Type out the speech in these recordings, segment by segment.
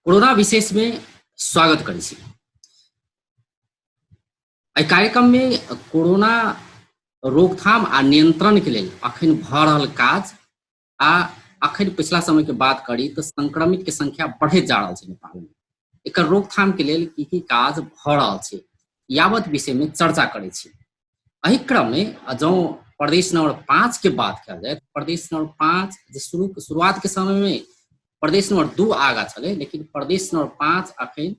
Corona विशेष में स्वागत करै छी। एहि कार्यक्रम में कोरोना रोकथाम आ नियंत्रण के लेल अखन भ रहल काज आ अखन पिछला समय के बात करी तो संक्रमित के संख्या बढ़ैत जा रहल छै नेपाल में। एकर रोकथाम के लेल की काज भ रहल छै यावत विषय में चर्चा करै छी। एहि क्रम में जौ प्रदेश नंबर 5 के बात कल जाए, प्रदेश नंबर 5 जे शुरुआत के समय में प्रदेश नंबर 2 आगा चले, लेकिन प्रदेश नंबर 5 अखन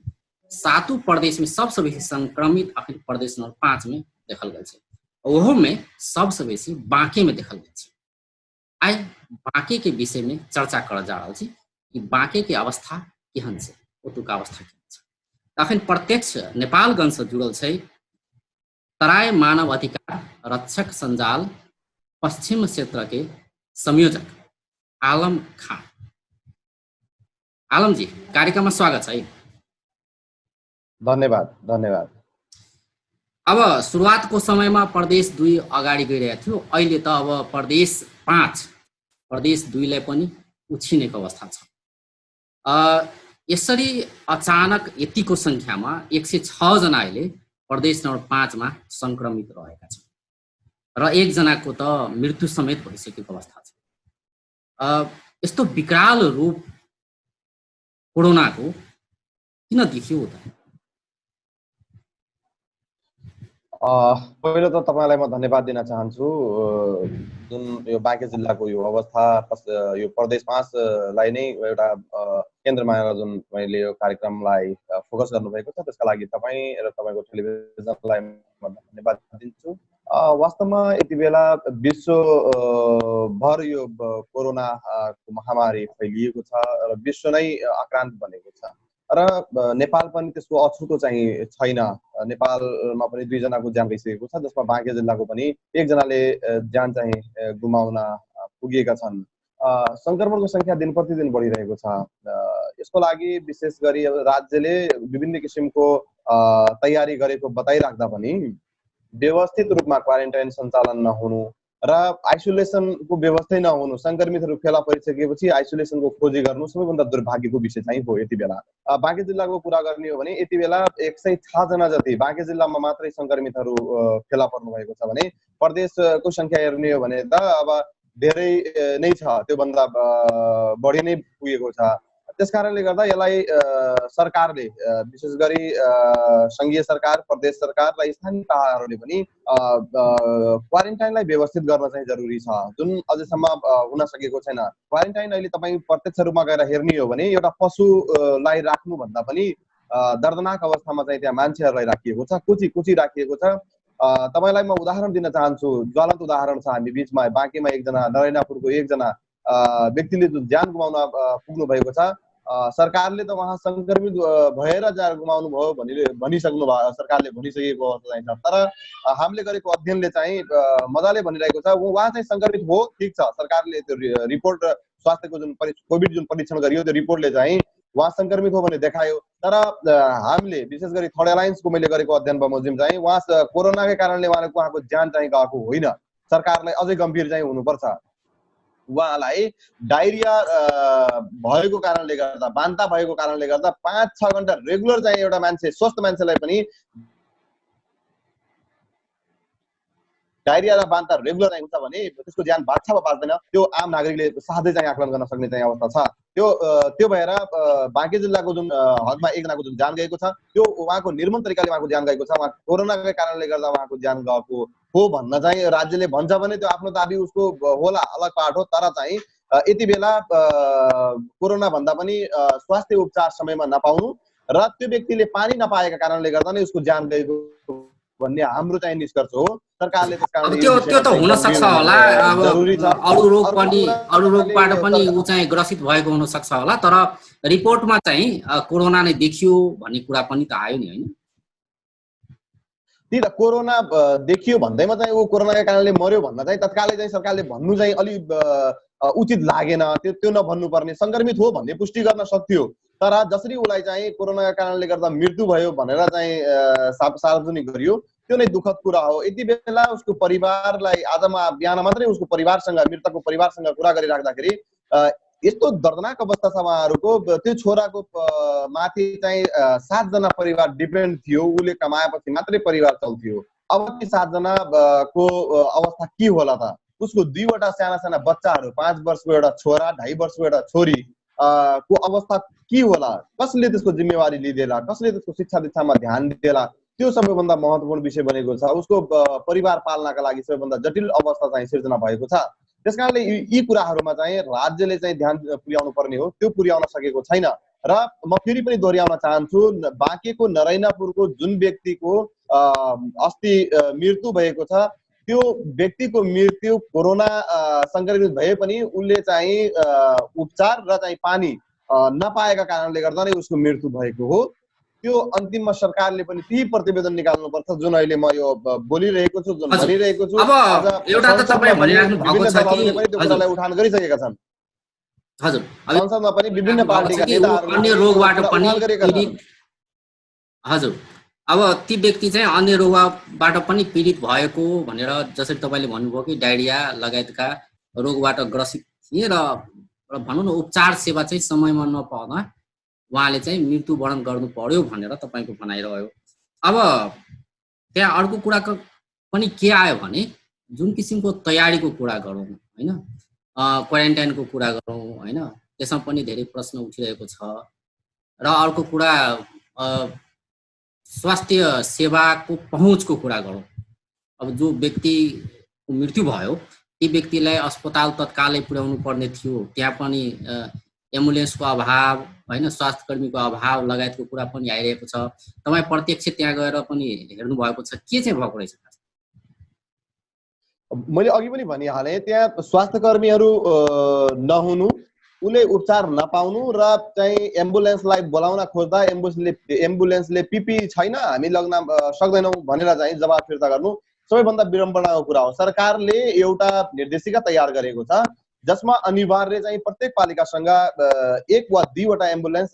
7 प्रदेश में सबसे बेसी संक्रमित अखन प्रदेश नंबर 5 में देखल गया है। ओहो में सबसे बेसी बांके में देखल गया है। आई बांके के विषय में चर्चा कर जा रहा है कि बांके के अवस्था केहन है, ओतुका अवस्था केहन है। अखन प्रत्यक्ष नेपालगंज से जुड़ल है तराई मानव अधिकार रक्षक संजाल पश्चिम क्षेत्र के संयोजक आलम खान। आलम जी, कार्यक्रम में स्वागत है। धन्यवाद धन्यवाद। अब शुरुआत को समय में प्रदेश 2 अगाडि गइरहेको थियो, अहिले त अब प्रदेश 5 प्रदेश 2 लाई पनि उछिनेको अवस्था छ। यसरी अचानक यतिको संख्यामा 106 जना अहिले प्रदेश नंबर 5 में संक्रमित रहेका छन् र 1 जनाको त मृत्यु समेत भइसकेको अवस्था छ। यस्तो विकराल रूप कोरोना को किन देखियो त? पहिलो त तपाईलाई म धन्यवाद दिन चाहन्छु। जुन यो बाँके जिल्लाको यो अवस्था यो प्रदेश 5 लाई नै एउटा केन्द्र मानेर जुन मैले यो कार्यक्रमलाई फोकस गर्नुभएको छ, त्यसका लागि तपाई र तपाईको टेलिभिजनलाई म धन्यवाद दिन्छु। वास्तवमा यति बेला विश्व भर यो कोरोना महामारी फैलिएको छ र विश्व नै आक्रान्त बनेको छ र नेपाल पनि त्यसको अछुतो चाहिँ छैन। नेपालमा पनि 2 जनाको ज्यान गइसकेको छ, जसमा बाँके जिल्लाको पनि 1 जनाले ज्यान चाहिँ गुमाउन पुगेका छन्। संक्रमणको संख्या दिन प्रतिदिन बढिरहेको छ। यसको लागि विशेष गरी राज्यले विभिन्न किसिमको तयारी गरेको बताइराख्दा पनि व्यवस्थित रूपमा क्वारेन्टाइन सञ्चालन नहुनु र आइसोलेसनको व्यवस्था नहुनु, संक्रमितहरू फेला परिसकेपछि आइसोलेसनको खोजी गर्नु सबैभन्दा दुर्भाग्यको विषय चाहिँ हो। यति बेला बाँके जिल्लाको कुरा गर्ने हो भने यति बेला 106 जना जति बाँके जिल्लामा मात्रै संक्रमितहरू फेला पर्नु भएको छ भने प्रदेशको संख्या हेर्ने हो भने त अब धेरै नै छ, त्यो भन्दा बढी नै पुगेको छ। त्यसकारणले गर्दा यसलाई सरकारले विशेष गरी संघीय सरकार, प्रदेश सरकार र स्थानीय तहहरूले पनि क्वारेन्टाइनलाई व्यवस्थित गर्न चाहिँ जरुरी छ, जुन अझैसम्म हुन सकेको छैन। क्वारेन्टाइन अहिले तपाईँ प्रत्यक्ष रूपमा गएर हेर्ने हो भने एउटा पशुलाई राख्नु भन्दा पनि दर्दनाक अवस्थामा चाहिँ त्यहाँ मान्छेहरूलाई राखिएको छ, कुची राखिएको छ। तपाईलाई म उदाहरण दिन चाहन्छु, ज्वलन्त उदाहरण छ हामी बीचमा। बाँकेमा 1 जना, नरेनापुरको 1 जना व्यक्तिले जुन ज्यान गुमाउन पुग्नु भएको छ, सरकारले त वहाँ संक्रमित भएर ज्यान गुमाउनु भयो भनिसक्नु भयो, सरकारले भनिसकेको अवस्था चाहिँ छ। तर हामीले गरेको अध्ययनले चाहिँ मजाले भनिरहेको छ वहाँ चाहिँ संक्रमित हो, ठीक छ। सरकारले त्यो रिपोर्ट स्वास्थ्यको जुन कोभिड जुन परीक्षण गरियो त्यो रिपोर्टले चाहिँ वहाँ संक्रमित हो भने देखायो। तर हामीले विशेष गरी थर्ड एलायन्सको मैले गरेको अध्ययन बमोजिम चाहिँ वहाँ कोरोनाकै कारणले उहाँको ज्यान चाहिँ गएको होइन। सरकारलाई अझै गम्भीर चाहिँ हुनुपर्छ। उहाँलाई डायरिया भएको कारणले गर्दा, बान्ता भएको कारणले गर्दा 5-6 घण्टा रेगुलर चाहिँ एउटा मान्छे, स्वस्थ मान्छेलाई पनि डायरिया र बान्ता रेगुलर हुन्छ भने त्यसको ज्यान बाँच्छ वा बाँच्दैन त्यो आम नागरिकले साझै चाहिँ आकलन गर्न सक्ने चाहिँ अवस्था छ। त्यो भएर बाँके जिल्लाको जुन हदमा 1 जनाको जुन ज्यान गएको छ त्यो उहाँको निर्मम तरिकाले उहाँको ज्यान गएको छ। उहाँ कोरोनाकै कारणले गर्दा उहाँको ज्यान गएको हो भन्न चाहिँ राज्यले भन्छ भने त्यो आफ्नो दाबी उसको होला, अलग पाठ हो। तर चाहिँ यति बेला कोरोना भन्दा पनि स्वास्थ्य उपचार समयमा नपाउनु र त्यो व्यक्तिले पानी नपाएका कारणले गर्दा नै उसको ज्यान गएको भन्ने हाम्रो चाहिँ निष्कर्ष हो। सरकारले त्यसकारण त्यो त हुन सक्छ होला, अब अरु रोगबाट पनि उ चाहिँ ग्रसित भएको हुन सक्छ होला, तर रिपोर्टमा चाहिँ कोरोना नै देखियो भन्ने कुरा पनि त आयो नि, हैन? त्यही त, कोरोना देखियो भन्दैमा चाहिँ ऊ कोरोनाका कारणले मर्यो भन्न चाहिँ तत्कालै चाहिँ सरकारले भन्नु चाहिँ अलि उचित लागेन। त्यो नभन्नु पर्ने, संक्रमित हो भन्ने पुष्टि गर्न सक्थ्यो। तर जसरी उलाई चाहिँ कोरोनाका कारणले गर्दा मृत्यु भयो भनेर चाहिँ सार्वजनिक गरियो त्यो नै दुःखद कुरा हो। यति बेला उसको परिवारलाई आज म बिहान मात्रै उसको परिवारसँग, मृतकको परिवारसँग कुरा गरिराख्दाखेरि यस्तो दर्दनाक अवस्था छ उहाँहरूको। त्यो छोराको माथि चाहिँ 7 जना परिवार डिपेन्ड थियो, उसले कमाएपछि मात्रै परिवार चल्थ्यो। अब ती 7 जना को अवस्था के होला त? उसको 2 वटा साना साना बच्चाहरू, 5 वर्षको एउटा छोरा, 2.5 वर्षको एउटा छोरी को अवस्था के होला? कसले त्यसको जिम्मेवारी लिदेला? कसले त्यसको शिक्षा दीक्षामा ध्यान दिएला? त्यो सबैभन्दा महत्त्वपूर्ण विषय बनेको छ। उसको परिवार पाल्नका लागि सबैभन्दा जटिल अवस्था चाहिँ सिर्जना भएको छ। त्यसकारणले यी कुराहरूमा चाहिँ राज्यले चाहिँ ध्यान पुर्याउनु पर्ने हो, त्यो पुर्याउन सकेको छैन। र म फेरि पनि दोहोर्याउन चाहन्छु, बाँकेको नरैनापुरको जुन व्यक्तिको अस्ति मृत्यु भएको छ, त्यो व्यक्तिको मृत्यु कोरोना संक्रमित भए पनि उसले चाहिँ उपचार र चाहिँ पानी नपाएका कारणले गर्दा नै उसको मृत्यु भएको हो। त्यो अन्तिममा सरकारले पनि त्यही प्रतिवेदन निकाल्नुपर्छ जुन अहिले म यो बोलिरहेको छु, जुन भनिरहेको छु। अब एउटा त तपाईले भनिराख्नु भएको छ कि त्यो कुरालाई उठान गरिसकेका छन्। हजुर, संसदमा पनि विभिन्न पार्टीका नेताहरूले अन्य रोगबाट पनि पीडित, हजुर, अब ती व्यक्ति चाहिँ अन्य रोगबाट पनि पीडित भएको भनेर जसरी तपाईले भन्नुभयो कि डायरिया लगायतका रोगबाट ग्रसित थिए र भनौँ न उपचार सेवा चाहिँ समयमा नपाउँदा उहाँले चाहिँ मृत्युवरण गर्नु पर्यो भनेर तपाईँको भनाइरह्यो। अब त्यहाँ अर्को कुराको पनि के आयो भने जुन किसिमको तयारीको कुरा गरौँ होइन, क्वारेन्टाइनको कुरा गरौँ होइन, त्यसमा पनि धेरै प्रश्न उठिरहेको छ। र अर्को कुरा स्वास्थ्य सेवाको पहुँचको कुरा गरौँ। अब जो व्यक्तिको मृत्यु भयो ती व्यक्तिलाई अस्पताल तत्कालै पुर्याउनु पर्ने थियो, त्यहाँ पनि एम्बुलेन्सको अभाव होइन, स्वास्थ्य कर्मीको अभाव लगायतको कुरा पनि आइरहेको छ। तपाईँ प्रत्यक्ष त्यहाँ गएर पनि हेर्नु भएको छ, के चाहिँ भएको रहेछ? मैले अघि पनि भनिहालेँ, त्यहाँ स्वास्थ्य कर्मीहरू नहुनु, उसले उपचार नपाउनु र चाहिँ एम्बुलेन्सलाई बोलाउन खोज्दा एम्बुलेन्सले पिपी छैन, हामी लग्न सक्दैनौँ भनेर चाहिँ जवाब फिर्ता गर्नु सबैभन्दा विडम्बनाको कुरा हो। सरकारले एउटा निर्देशिका तयार गरेको छ जसमा अनिवार्य चाहिँ प्रत्येक पालिकासँग 1 वा 2 वटा एम्बुलेन्स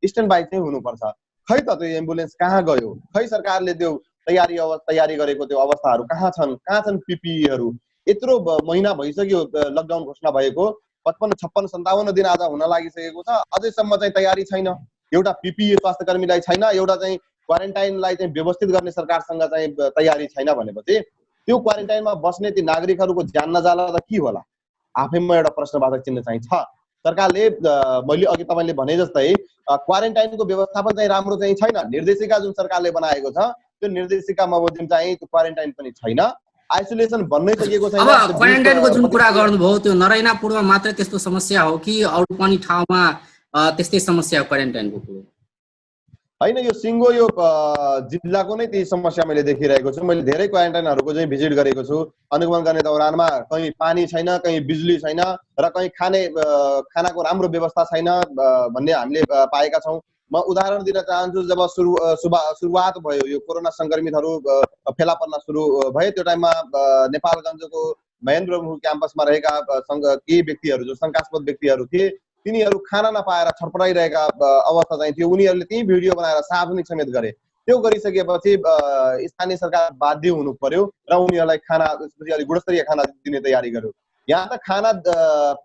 स्ट्यान्ड बाई चाहिँ हुनुपर्छ। खै त त्यो एम्बुलेन्स कहाँ गयो? खै सरकारले त्यो तयारी गरेको त्यो अवस्थाहरू कहाँ छन् पिपीहरू? यत्रो महिना भइसक्यो लकडाउन घोषणा भएको, 55, 56, 57 दिन आज हुन लागिसकेको छ, अझैसम्म चाहिँ तयारी छैन। एउटा पिपी स्वास्थ्य कर्मीलाई छैन, एउटा चाहिँ क्वारेन्टाइनलाई चाहिँ व्यवस्थित गर्ने सरकारसँग चाहिँ तयारी छैन भनेपछि त्यो क्वारेन्टाइनमा बस्ने ती नागरिकहरूको ज्यान नजाला त के होला? आफैमा एउटा प्रश्नवाचक चिन्ह चाहिँ छ। सरकारले मैले अघि तपाईँले भने जस्तै क्वारेन्टाइनको व्यवस्थापन चाहिँ राम्रो चाहिँ छैन। निर्देशिका जुन सरकारले बनाएको छ त्यो निर्देशिकामा बमोजिम चाहिँ त्यो क्वारेन्टाइन पनि छैन, आइसोलेसन बन्नै सकेको छैन। अब क्वारेन्टाइनको जुन कुरा गर्नुभयो त्यो नरैनापुरमा मात्रै त्यस्तो समस्या हो कि अरू पनि ठाउँमा त्यस्तै समस्या हो क्वारेन्टाइनको कुरो? होइन, यो सिङ्गो यो जिल्लाको नै त्यही समस्या मैले देखिरहेको छु। मैले धेरै क्वारेन्टाइनहरूको चाहिँ भिजिट गरेको छु। अनुगमन गर्ने दौरानमा कहीँ पानी छैन, कहीँ बिजुली छैन र कहीँ खानाको राम्रो व्यवस्था छैन भन्ने हामीले पाएका छौँ। म उदाहरण दिन चाहन्छु, जब सुरुवात भयो यो कोरोना संक्रमितहरू फेला पर्न सुरु भए त्यो टाइममा नेपालगञ्जको महेन्द्र क्याम्पसमा रहेका केही व्यक्तिहरू जो शङ्कास्पद व्यक्तिहरू थिए तिनीहरू खाना नपाएर छटपटाइरहेका अवस्था चाहिँ थियो। उनीहरूले त्यही भिडियो बनाएर सार्वजनिक समेत गरे। त्यो गरिसकेपछि स्थानीय सरकार बाध्य हुनु पर्यो र उनीहरूलाई खाना, त्यसपछि अलिक गुणस्तरीय खाना दिने तयारी गर्यो। यहाँ त खाना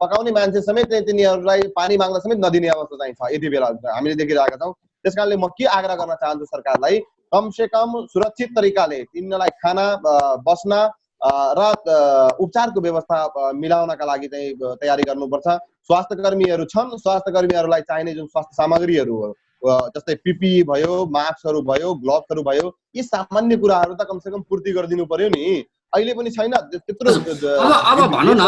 पकाउने मान्छे समेत चाहिँ तिनीहरूलाई पानी माग्दा समेत नदिने अवस्था चाहिँ छ, यति बेला हामीले देखिरहेका छौँ। त्यसकारणले म के आग्रह गर्न चाहन्छु सरकारलाई, कमसे कम सुरक्षित तरिकाले तिनीहरूलाई खाना, बस्न र उपचारको व्यवस्था मिलाउनका लागि चाहिँ तयारी गर्नुपर्छ। स्वास्थ्य कर्मीहरू छन्, स्वास्थ्य कर्मीहरूलाई चाहिने जुन स्वास्थ्य सामग्रीहरू जस्तै पिपी भयो, मास्कहरू भयो, ग्लोभ्सहरू भयो, यी सामान्य कुराहरू त कमसे कम पूर्ति गरिदिनु पर्यो नि। अहिले पनि छैन त्यत्रो। अब भनौँ न,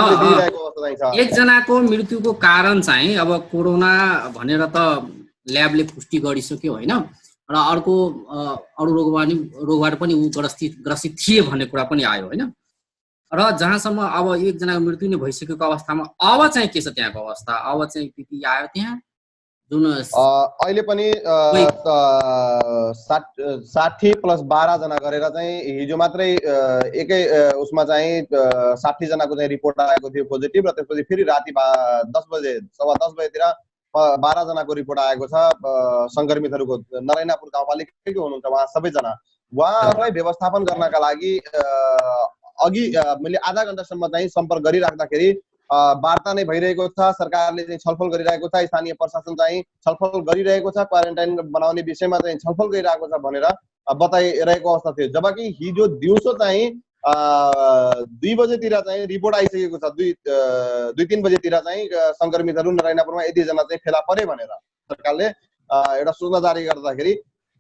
एकजनाको मृत्युको कारण चाहिँ अब कोरोना भनेर त ल्याबले पुष्टि गरिसक्यो होइन, र अरू रोगबाट पनि ऊ ग्रसित थिए भन्ने कुरा पनि आयो होइन। र जहाँसम्म अब एकजनाको मृत्यु नै भइसकेको अवस्थामा अब चाहिँ के छ त्यहाँको अवस्था? अब चाहिँ पिपी आयो त्यहाँ जुन अहिले पनि 60 + 12 जना गरेर चाहिँ हिजो मात्रै एकै उसमा चाहिँ 60 जनाको चाहिँ रिपोर्ट आएको थियो पोजिटिभ, र त्यसपछि फेरि राति 10 बजे 10:15 बजेतिर 12 जनाको रिपोर्ट आएको छ संक्रमितहरूको। नरैनापुर गाउँपालिकाकै हुनुहुन्छ उहाँ सबैजना। उहाँहरूलाई व्यवस्थापन गर्नका लागि अघि मैले आधा घण्टासम्म चाहिँ सम्पर्क गरिराख्दाखेरि वार्ता नै भइरहेको छ, सरकारले चाहिँ छलफल गरिरहेको छ, स्थानीय प्रशासन चाहिँ छलफल गरिरहेको छ, क्वारेन्टाइन बनाउने विषयमा चाहिँ छलफल गरिरहेको छ भनेर बताइरहेको अवस्था थियो। जबकि हिजो दिउँसो चाहिँ 2 बजेतिर चाहिँ रिपोर्ट आइसकेको छ, 2-3 बजेतिर चाहिँ संक्रमितहरू नरायणापुरमा यति जना चाहिँ फेला परे भनेर सरकारले एउटा सूचना जारी गर्दाखेरि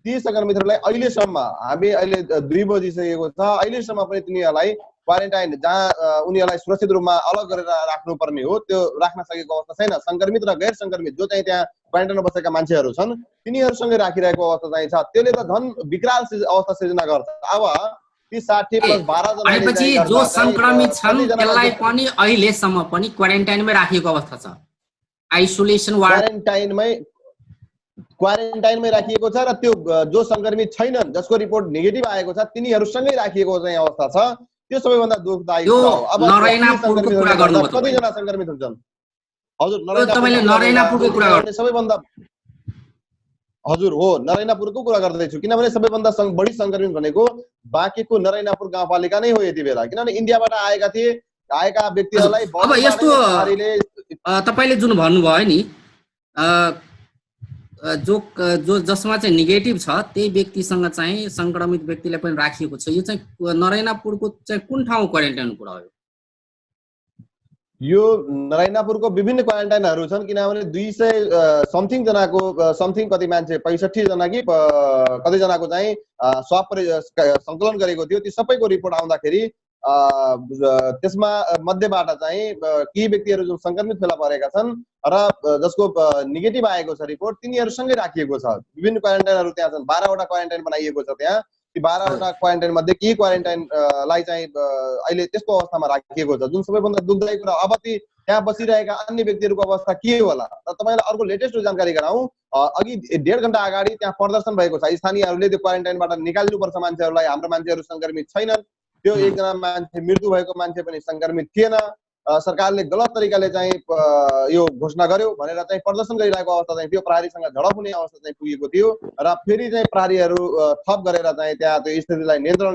ती संक्रमितहरूलाई अहिलेसम्म हामी अहिले 2 बजिसकेको छ, अहिलेसम्म पनि तिनीहरूलाई क्वारेन्टाइन जहाँ उनीहरूलाई सुरक्षित रूपमा अलग गरेर राख्नुपर्ने हो त्यो राख्न सकेको अवस्था छैन। संक्रमित र गैर संक्रमित जो चाहिँ त्यहाँ क्वारेन्टाइनमा बसेका मान्छेहरू छन् तिनीहरूसँगै राखिरहेको अवस्था चाहिँ छ। त्यसले त झन् विकराल अवस्था सिर्जना गर्छ। अब ती 60 प्लस 12 जना भनेपछि जो संक्रमित छन् त्यसलाई पनि अहिलेसम्म पनि क्वारेन्टाइनमै राखिएको अवस्था छ, आइसोलेसन वार्ड क्वारेन्टाइनमै राखिएको छ र त्यो जो संक्रमित छैनन् जसको रिपोर्ट नेगेटिभ आएको छ तिनीहरूसँगै राखिएको चाहिँ अवस्था छ। त्यो सबैभन्दा दुःखदायी हो। अब नरायणापुरको कुरा गर्नुभयो, कतिजना संक्रमित हुन्छन्? हजुर, तपाईले नरायणापुरको कुरा गर्नु सबैभन्दा हजुर हो, नरायणापुरको कुरा गर्दैछु किनभने सबैभन्दा बढी संक्रमित भनेको बाँकेको नरायणापुर गाउँपालिका नै हो यति बेला, किनभने इन्डियाबाट आएका व्यक्तिहरूलाई अब यस्तो तपाईले जुन भन्नुभयो नि जो जसमा चाहिँ नेगेटिभ छ त्यही व्यक्तिसँग चाहिँ संक्रमित व्यक्तिलाई पनि राखिएको छ। यो चाहिँ नरायणापुरको चाहिँ कुन ठाउँ क्वारेन्टाइन कुरा हो? यो नरायणापुरको विभिन्न क्वारेन्टाइनहरू छन् किनभने 200 समथिङ जनाको समथिङ कति मान्छे 65 जना कि कति जनाको चाहिँ स्वाब सङ्कलन गरेको थियो। ती सबैको रिपोर्ट आउँदाखेरि त्यसमा मध्येबाट चाहिँ केही व्यक्तिहरू जो संक्रमित फेला परेका छन् र जसको नेगेटिभ आएको छ रिपोर्ट तिनीहरूसँगै राखिएको छ। विभिन्न क्वारेन्टाइनहरू त्यहाँ छन्, 12वटा क्वारेन्टाइन बनाइएको छ त्यहाँ। ती 12वटा क्वारेन्टाइन मध्ये केही क्वारेन्टाइनलाई चाहिँ अहिले त्यस्तो अवस्थामा राखिएको छ जुन सबैभन्दा दुःखदायी कुरा। अब ती त्यहाँ बसिरहेका अन्य व्यक्तिहरूको अवस्था के होला र तपाईँलाई अर्को लेटेस्ट जानकारी गराउँ, अघि 1.5 घण्टा अगाडि त्यहाँ प्रदर्शन भएको छ। स्थानीयहरूले त्यो क्वारेन्टाइनबाट निकाल्नुपर्छ मान्छेहरूलाई, हाम्रो मान्छेहरू संक्रमित छैनन्, त्यो एकजना मान्छे मृत्यु भएको मान्छे पनि संक्रमित थिएन, सरकारले गलत तरिकाले चाहिँ यो घोषणा गर्यो भनेर चाहिँ प्रदर्शन गरिरहेको अवस्था चाहिँ त्यो। प्रहरीसँग झडप हुने अवस्था चाहिँ पुगेको थियो र फेरि चाहिँ प्रहरीहरू थप गरेर चाहिँ त्यहाँ त्यो स्थितिलाई नियन्त्रण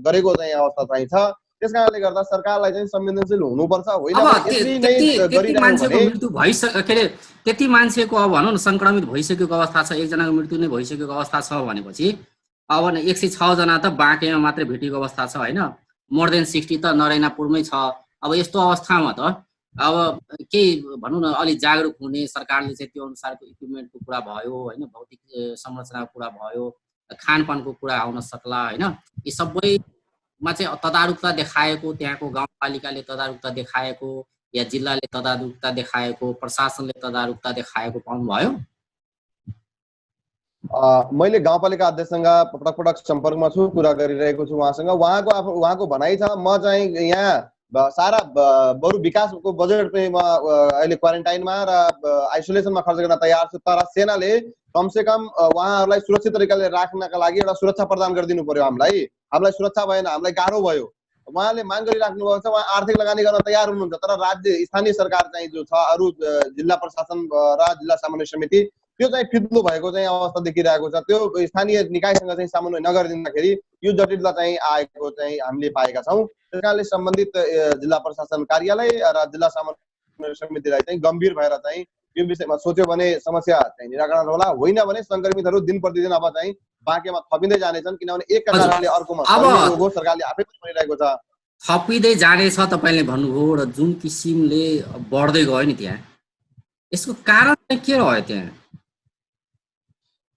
गरेको चाहिँ अवस्था चाहिँ छ। त्यसकारणले गर्दा सरकारलाई चाहिँ संवेदनशील हुनुपर्छ। होइन त्यति मान्छेको अब भनौँ न संक्रमित भइसकेको अवस्था छ, एकजनाको मृत्यु नै भइसकेको अवस्था छ भनेपछि अब 106 जना त बाँकेमा मात्रै भेटेको अवस्था छ होइन, मोर देन 60 त नरायणापुरमै छ। अब यस्तो अवस्थामा त अब केही भनौँ न अलिक जागरुक हुने, सरकारले चाहिँ त्यो अनुसारको इक्विपमेन्टको कुरा भयो होइन, भौतिक संरचनाको कुरा भयो, खानपानको कुरा आउन सक्ला होइन, यी सबैमा चाहिँ तदारुकता देखाएको, त्यहाँको गाउँपालिकाले तदारुकता देखाएको या जिल्लाले तदारुकता देखाएको, प्रशासनले तदारुकता देखाएको पाउनुभयो? मैले गाउँपालिका अध्यक्षसँग पटक सम्पर्कमा छु, कुरा गरिरहेको छु उहाँसँग। उहाँको भनाइ छ म चाहिँ यहाँ सारा बरु विकासको बजेट पनि म अहिले क्वारेन्टाइनमा र आइसोलेसनमा खर्च गर्न तयार छु, तर सेनाले कमसेकम उहाँहरूलाई सुरक्षित तरिकाले राख्नका लागि एउटा सुरक्षा प्रदान गरिदिनु पर्यो। हामीलाई सुरक्षा भएन, हामीलाई गाह्रो भयो। उहाँले माग गरिराख्नु भएको छ, उहाँ आर्थिक लगानी गर्न तयार हुनुहुन्छ, तर राज्य स्थानीय सरकार चाहिँ जो छ अरू जिल्ला प्रशासन र जिल्ला समन्वय समिति त्यो चाहिँ फित्लो भएको चाहिँ अवस्था देखिरहेको छ। त्यो स्थानीय निकायसँग चाहिँ समन्वय नगरिदिँदाखेरि यो जटिलता चाहिँ आएको चाहिँ हामीले पाएका छौँ। त्यस कारणले सम्बन्धित जिल्ला प्रशासन कार्यालय र जिल्ला समन्वय समितिलाई चाहिँ गम्भीर भएर चाहिँ यो विषयमा सोच्यो भने समस्या चाहिँ निराकरण होला, होइन भने संक्रमितहरू दिन प्रतिदिन अब चाहिँ बाँकेमा थपिँदै जानेछन्, किनभने एकका कारणले अर्कोमा सरकारले आफै पनि भनिरहेको छ थपिँदै जानेछ। तपाईँले भन्नुभयो र जुन किसिमले बढ्दै गयो नि त्यहाँ, यसको कारण चाहिँ के रह्यो? त्यहाँ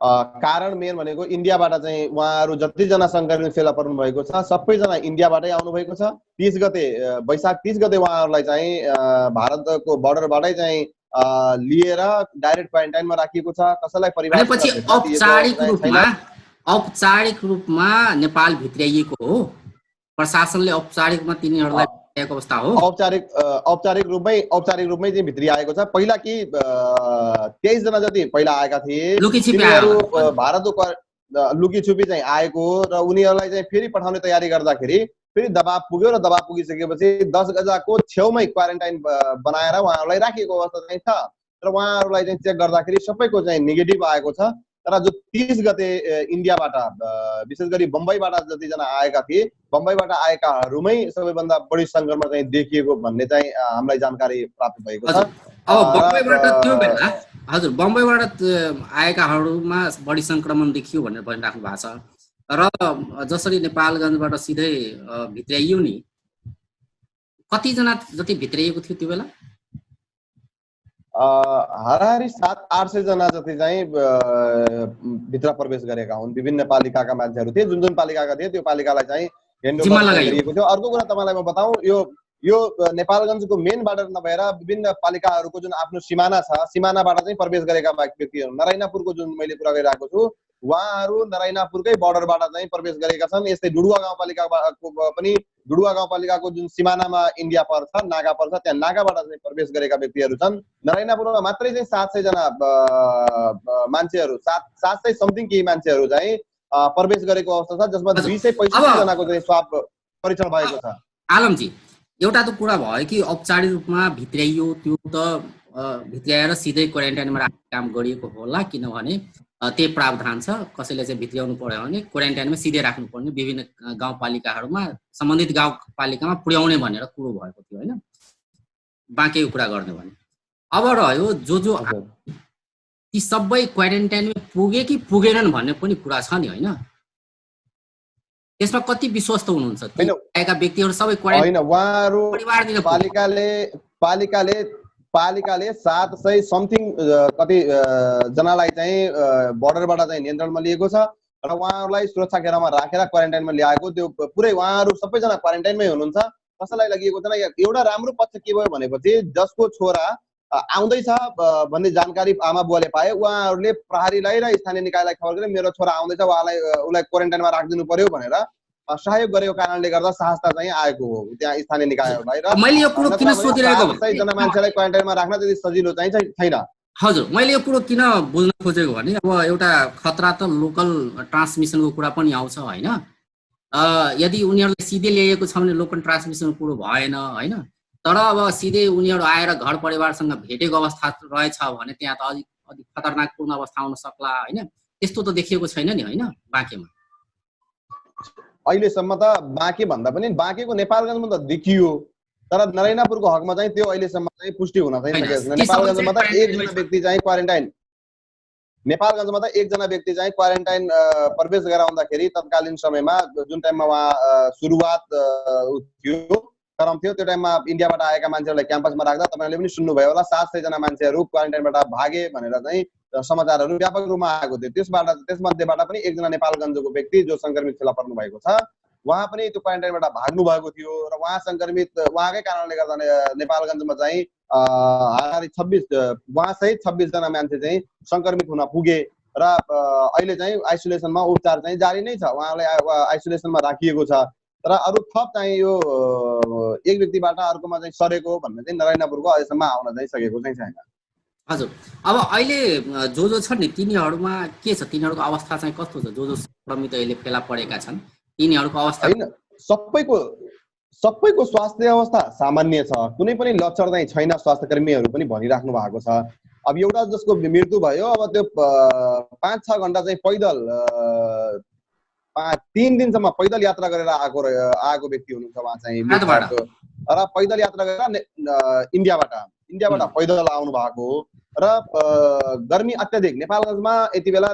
कारण मेन भनेको इन्डियाबाट चाहिँ उहाँहरू जतिजना संक्रमित फेला पर्नु भएको छ सबैजना इन्डियाबाटै आउनु भएको छ। 30 गते वैशाख 30 गते उहाँहरूलाई चाहिँ भारतको बर्डरबाटै चाहिँ लिएर डाइरेक्ट क्वारेन्टाइनमा राखिएको छ। कसैलाई परिवार औपचारिक रूपमा नेपाल भित्र्याइएको हो, प्रशासनले औपचारिकमा तिनीहरूलाई अवस्था हो। औपचारिक रूपमै चाहिँ भित्री आएको छ। पहिला कि 23 जना जति पहिला आएका थिए, भारतको लुकी छुपी चाहिँ आएको र उनीहरूलाई चाहिँ फेरि पठाउने तयारी गर्दाखेरि फेरि दबाब पुग्यो र दबाब पुगिसकेपछि 10 गजाको छेउमै क्वारेन्टाइन बनाएर उहाँहरूलाई राखिएको अवस्था चाहिँ छ। र उहाँहरूलाई चाहिँ चेक गर्दाखेरि सबैको चाहिँ नेगेटिभ आएको छ तर जो 30 गते इन्डियाबाट विशेष गरी बम्बईबाट जतिजना आएका थिए, बम्बईबाट आएकाहरूमै सबैभन्दा बढी संक्रमण चाहिँ देखिएको भन्ने चाहिँ हामीलाई जानकारी प्राप्त भएको छ। हजुर, अब बम्बईबाट त्यो बेला हजुर बम्बईबाट आएकाहरूमा बढी संक्रमण देखियो भनेर भनिराख्नु भएको छ र जसरी नेपालगञ्जबाट सिधै भित्र्याइयो नि, कतिजना जति भित्र्याइएको थियो त्यो बेला? हाराहारी 700-800 जना जति चाहिँ भित्र प्रवेश गरेका हुन्। विभिन्न पालिकाका मान्छेहरू थिए, जुन जुन पालिकाका थिए त्यो पालिकालाई चाहिँ ह्यान्डओभर गरिएको थियो। अर्को कुरा तपाईँलाई म बताउँ, यो नेपालगञ्जको मेन बार्डर नभएर विभिन्न पालिकाहरूको जुन आफ्नो सिमाना छ, सिमानाबाट चाहिँ प्रवेश गरेका व्यक्तिहरू, नरायनापुरको जुन मैले कुरा गरिरहेको छु, उहाँहरू नरायनापुरकै बर्डरबाट चाहिँ प्रवेश गरेका छन्। यस्तै डुडुवा गाउँपालिकाको जुन सिमानामा इन्डिया पर्छ, नागा पर्छ, त्यहाँ नागाबाट चाहिँ प्रवेश गरेका व्यक्तिहरू छन्। नरायनापुरमा मात्रै चाहिँ 700 जना मान्छेहरू, 700 समथिङ केही मान्छेहरू चाहिँ प्रवेश गरेको अवस्था छ, जसमा 265 जनाको चाहिँ स्वाब परीक्षण भएको छ। आलमजी, एउटा त कुरा भयो कि औपचारिक रूपमा भित्र्याइयो, त्यो त भित्र्याएर सिधै क्वारेन्टाइनमा राख्ने काम गरिएको होला, किनभने त्यही प्रावधान छ। कसैले चाहिँ भित्र्याउनु पर्यो भने क्वारेन्टाइनमा सिधै राख्नुपर्ने, विभिन्न गाउँपालिकाहरूमा सम्बन्धित गाउँपालिकामा पुर्याउने भनेर कुरो भएको थियो होइन, बाँकीको कुरा गर्ने भने। अब रह्यो जो ती सबै क्वारेन्टाइनमा पुगे कि पुगेनन् भन्ने पनि कुरा छ नि होइन, त्यसमा कति विश्वस्त हुनुहुन्छ? आएका व्यक्तिहरू सबै होइन, उहाँहरू पालिकाले 700 समथिङ कति जनालाई चाहिँ बर्डरबाट चाहिँ नियन्त्रणमा लिएको छ र उहाँहरूलाई सुरक्षा घेरामा राखेर क्वारेन्टाइनमा ल्याएको। त्यो पुरै उहाँहरू सबैजना क्वारेन्टाइनमै हुनुहुन्छ, कसैलाई लगिएको छैन। एउटा राम्रो पक्ष के भयो भनेपछि जसको छोरा आउँदैछ भन्ने जानकारी आमा बुवाले पाए, उहाँहरूले प्रहरीलाई र स्थानीय निकायलाई खबर गरे मेरो छोरा आउँदैछ, उसलाई क्वारेन्टाइनमा राखिदिनु पर्यो भनेर सहयोग गरेको कारणले गर्दा सहजता चाहिँ आएको हो त्यहाँ स्थानीय निकायहरूलाई। र मैले यो कुरो किन सोधिरहेको 700 जना मान्छेलाई क्वारेन्टाइनमा राख्न त्यति सजिलो चाहिँ छैन। हजुर, मैले यो कुरो किन बुझ्न खोजेको भने अब एउटा खतरा त लोकल ट्रान्समिसनको कुरा पनि आउँछ होइन। यदि उनीहरूले सिधै ल्याएको छ भने लोकल ट्रान्समिसनको कुरो भएन होइन, तर अब सिधै उनीहरू आएर घर परिवारसँग भेटेको अवस्था रहेछ भने त्यहाँ त अलिक खतरनाकपूर्ण अवस्था आउन सक्ला होइन। त्यस्तो त देखिएको छैन नि होइन बाँकेमा अहिलेसम्म। त बाँके भन्दा पनि बाँकेको नेपालगञ्जमा त देखियो, तर नरायनापुरको हकमा चाहिँ त्यो अहिलेसम्म चाहिँ पुष्टि हुन चाहिँ सकेको छैन। नेपालगञ्जमा त एकजना व्यक्ति चाहिँ क्वारेन्टाइन प्रवेश गराउँदाखेरि तत्कालीन समयमा जुन टाइममा उहाँ सुरुवात थियो क्रम थियो, त्यो टाइममा इन्डियाबाट आएका मान्छेहरूलाई क्याम्पसमा राख्दा तपाईँहरूले पनि सुन्नुभयो होला, 700 जना मान्छेहरू क्वारेन्टाइनबाट भागे भनेर चाहिँ समाचारहरू व्यापक रूपमा आएको थियो। त्यसमध्येबाट पनि एकजना नेपालगञ्जको व्यक्ति जो सङ्क्रमित फेला पर्नु भएको छ, उहाँ पनि त्यो क्वारेन्टाइनबाट भाग्नु भएको थियो र उहाँ सङ्क्रमित, उहाँकै कारणले गर्दा नेपालगञ्जमा चाहिँ हाराहारी 26 जना मान्छे चाहिँ सङ्क्रमित हुन पुगे र अहिले चाहिँ आइसोलेसनमा उपचार चाहिँ जारी नै छ, उहाँलाई आइसोलेसनमा राखिएको छ। तर अरू थप चाहिँ यो एक व्यक्तिबाट अर्कोमा चाहिँ सरेको भन्ने चाहिँ नरायनापुरको अहिलेसम्म आउन चाहिँ सकेको चाहिँ छैन। हजुर, अब अहिले जो छ नि तिनीहरूमा के छ, तिनीहरूको अवस्था चाहिँ कस्तो छ? जो सङ्क्रमित अहिले फेला परेका छन् तिनीहरूको अवस्था होइन, सबैको स्वास्थ्य अवस्था सामान्य छ, कुनै पनि लक्षण चाहिँ छैन, स्वास्थ्य कर्मीहरू पनि भनिराख्नु भएको छ। अब एउटा जसको मृत्यु भयो, अब त्यो 5-6 घण्टा चाहिँ पैदल 3 दिनसम्म पैदल यात्रा गरेर आएको व्यक्ति हुनुहुन्छ। उहाँ चाहिँ र पैदल यात्रा गरेर इन्डियाबाट पैदल आउनु भएको हो र गर्मी अत्याधिक नेपालगञ्जमा यति बेला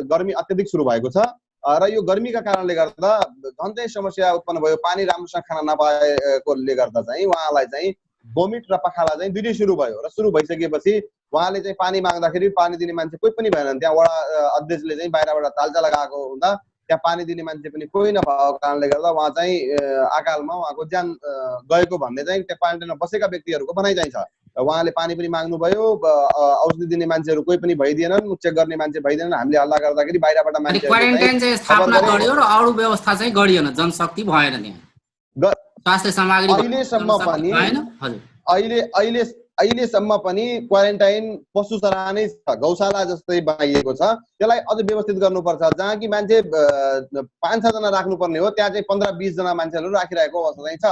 गर्मी अत्याधिक सुरु भएको छ र यो गर्मीका कारणले गर्दा झन् चाहिँ समस्या उत्पन्न भयो। पानी राम्रोसँग खान नपाएकोले गर्दा चाहिँ उहाँलाई चाहिँ भोमिट र पखाला चाहिँ दुईटै सुरु भयो र सुरु भइसकेपछि उहाँले चाहिँ पानी माग्दाखेरि पानी दिने मान्छे कोही पनि भएन। त्यहाँ वडा अध्यक्षले चाहिँ बाहिरबाट तालचा लगाएको हुँदा त्यहाँ पानी दिने मान्छे पनि कोही नभएको कारणले गर्दा उहाँ चाहिँ अकालमा उहाँको ज्यान गएको भन्ने चाहिँ त्यहाँ क्वारेन्टाइनमा बसेका व्यक्तिहरूको भनाइ चाहिँ छ। उहाँले पानी पनि माग्नुभयो, औषधि दिने मान्छेहरू कोही पनि भइदिएनन्, चेक गर्ने मान्छे भइदिएनन्। हामीले हल्ला गर्दाखेरि बाहिरबाट मान्छे क्वारेन्टाइन चाहिँ स्थापना गरियो र अरू व्यवस्था चाहिँ गरिएन, जनशक्ति भएन त्यहाँ, स्वास्थ्य सामग्री अहिलेसम्म पनि क्वारेन्टाइन पशु सराह नै छ, गौशाला जस्तै बनाइएको छ। त्यसलाई अझ व्यवस्थित गर्नुपर्छ। जहाँ कि मान्छे 5-6 जना राख्नुपर्ने हो त्यहाँ चाहिँ 15-20 जना मान्छेहरू राखिरहेको अवस्था चाहिँ छ,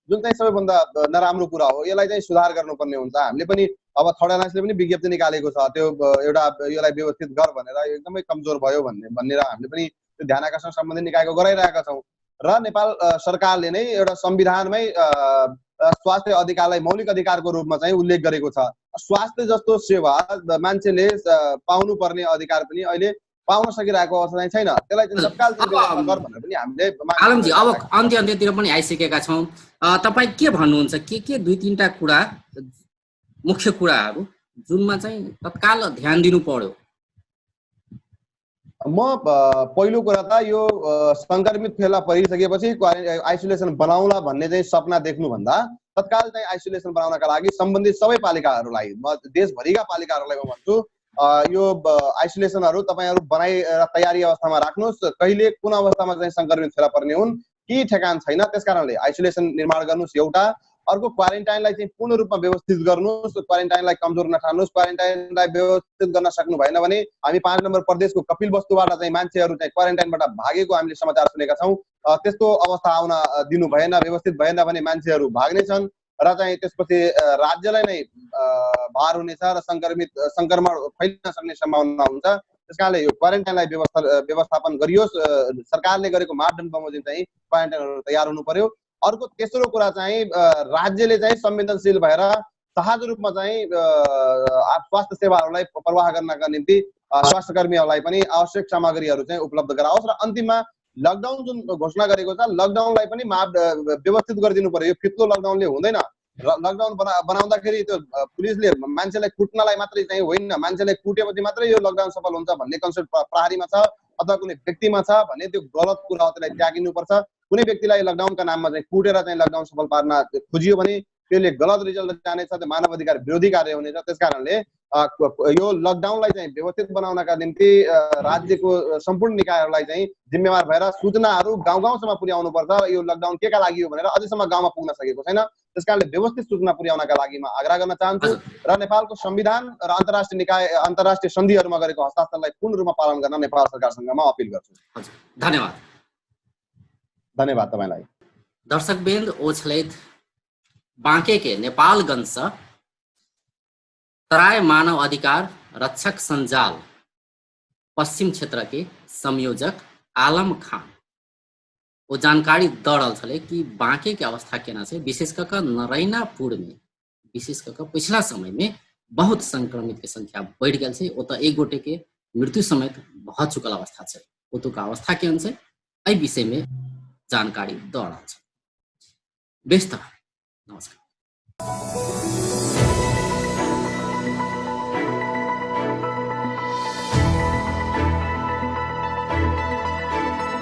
जुन चाहिँ सबैभन्दा नराम्रो कुरा हो। यसलाई चाहिँ सुधार गर्नुपर्ने हुन्छ। हामीले पनि अब थर्ड एलायन्सले पनि विज्ञप्ति निकालेको छ त्यो एउटा यसलाई व्यवस्थित गर भनेर, एकदमै कमजोर भयो भनेर हामीले पनि त्यो ध्यान आकर्षण सम्बन्धी निकायको गराइरहेका छौँ। र नेपाल सरकारले नै एउटा संविधानमै स्वास्थ्य अधिकारलाई मौलिक अधिकारको रूपमा चाहिँ उल्लेख गरेको छ। स्वास्थ्य जस्तो सेवा मान्छेले पाउनुपर्ने अधिकार पनि अहिले पाउन सकिरहेको अवस्था चाहिँ छैन। त्यसलाई चाहिँ तत्काल चाहिँ व्यवस्था गर भनेर पनि हामीले आलमजी अब अन्त्यतिर पनि आइसकेका छौँ। तपाईँ के भन्नुहुन्छ, के दुई तीनटा कुरा, मुख्य कुराहरू जुनमा चाहिँ तत्काल ध्यान दिनु पर्यो? म पहिलो कुरा त यो संक्रमित फेला परिसकेपछि आइसोलेसन बनाउला भन्ने चाहिँ सपना देख्नुभन्दा तत्काल चाहिँ आइसोलेसन बनाउनका लागि सम्बन्धित सबै पालिकाहरूलाई, म देशभरिका पालिकाहरूलाई म भन्छु, यो आइसोलेसनहरू तपाईँहरू बनाएर तयारी अवस्थामा राख्नुहोस्। कहिले कुन अवस्थामा चाहिँ संक्रमित फेला पर्ने हुन् के ठेगान छैन, त्यसकारणले आइसोलेसन निर्माण गर्नुहोस् एउटा। अर्को, क्वारेन्टाइनलाई चाहिँ पूर्ण रूपमा व्यवस्थित गर्नुहोस्, क्वारेन्टाइनलाई कमजोर नठान्नुहोस्। क्वारेन्टाइनलाई व्यवस्थित गर्न सक्नु भएन भने हामी 5 नम्बर प्रदेशको कपिलवस्तुबाट चाहिँ मान्छेहरू चाहिँ क्वारेन्टाइनबाट भागेको हामीले समाचार सुनेका छौँ। त्यस्तो अवस्था आउन दिनु भएन, व्यवस्थित भएन भने मान्छेहरू भाग्नेछन् र चाहिँ त्यसपछि राज्यलाई नै भार हुनेछ र संक्रमण फैलिन सक्ने सम्भावना हुन्छ। त्यसकारणले यो क्वारेन्टाइनलाई व्यवस्थापन गरियोस्। सरकारले गरेको मापदण्ड बमोजिम चाहिँ क्वारेन्टाइनहरू तयार हुनु पर्यो। अर्को, तेस्रो कुरा चाहिँ राज्यले चाहिँ संवेदनशील भएर सहज रूपमा चाहिँ स्वास्थ्य सेवाहरूलाई प्रवाह गर्नका निम्ति स्वास्थ्य कर्मीहरूलाई पनि आवश्यक सामग्रीहरू चाहिँ उपलब्ध गराओस्। र अन्तिममा लकडाउन जुन घोषणा गरेको छ, लकडाउनलाई पनि व्यवस्थित गरिदिनु पर्यो। यो फित्लो लकडाउनले हुँदैन। लकडाउन बनाउँदाखेरि त्यो पुलिसले मान्छेलाई कुट्नलाई मात्रै चाहिँ होइन, मान्छेलाई कुटेपछि मात्रै यो लकडाउन सफल हुन्छ भन्ने कन्सेप्ट प्रहरीमा छ अथवा कुनै व्यक्तिमा छ भने त्यो गलत कुरा हो, त्यसलाई त्यागिनुपर्छ। कुनै व्यक्तिलाई लकडाउनका नाममा चाहिँ कुटेर चाहिँ लकडाउन सफल पार्न खोजियो भने त्यसले गलत रिजल्ट जानेछ, त्यो मानव अधिकार विरोधी कार्य हुनेछ। त्यसकारणले यो लकडाउनलाई चाहिँ व्यवस्थित बनाउनका निम्ति राज्यको सम्पूर्ण निकायहरूलाई चाहिँ जिम्मेवार भएर सूचनाहरू गाउँ गाउँसम्म पुर्याउनु पर्छ। यो लकडाउन केका लागि हो भनेर अझैसम्म गाउँमा पुग्न सकेको छैन। त्यसकारणले व्यवस्थित सूचना पुर्याउनका लागि म आग्रह गर्न चाहन्छु र नेपालको संविधान र अन्तर्राष्ट्रिय निकाय अन्तर्राष्ट्रिय सन्धिहरूमा गरेको हस्ताक्षरलाई पूर्ण रूपमा पालन गर्न नेपाल सरकारसँग म अपिल गर्छु। धन्यवाद। धन्यवाद तपाईँलाई। दर्शकवृन्द, ओछलैत बांके के नेपालगंज से तराई मानव अधिकार रक्षक संजाल पश्चिम क्षेत्र के संयोजक आलम खान वो जानकारी द रहल छले कि बांके के अवस्था केना छै। विशेष करके नरैनापुर में, विशेष करके पिछला समय में बहुत संक्रमित के संख्या बढ़ गया है। ओत एक गोटे के मृत्यु समेत भ चुकल अवस्था है। ओतुका अवस्था केहन छै एहि विषय में जानकारी द रहल छै। बेस त नमस्कार।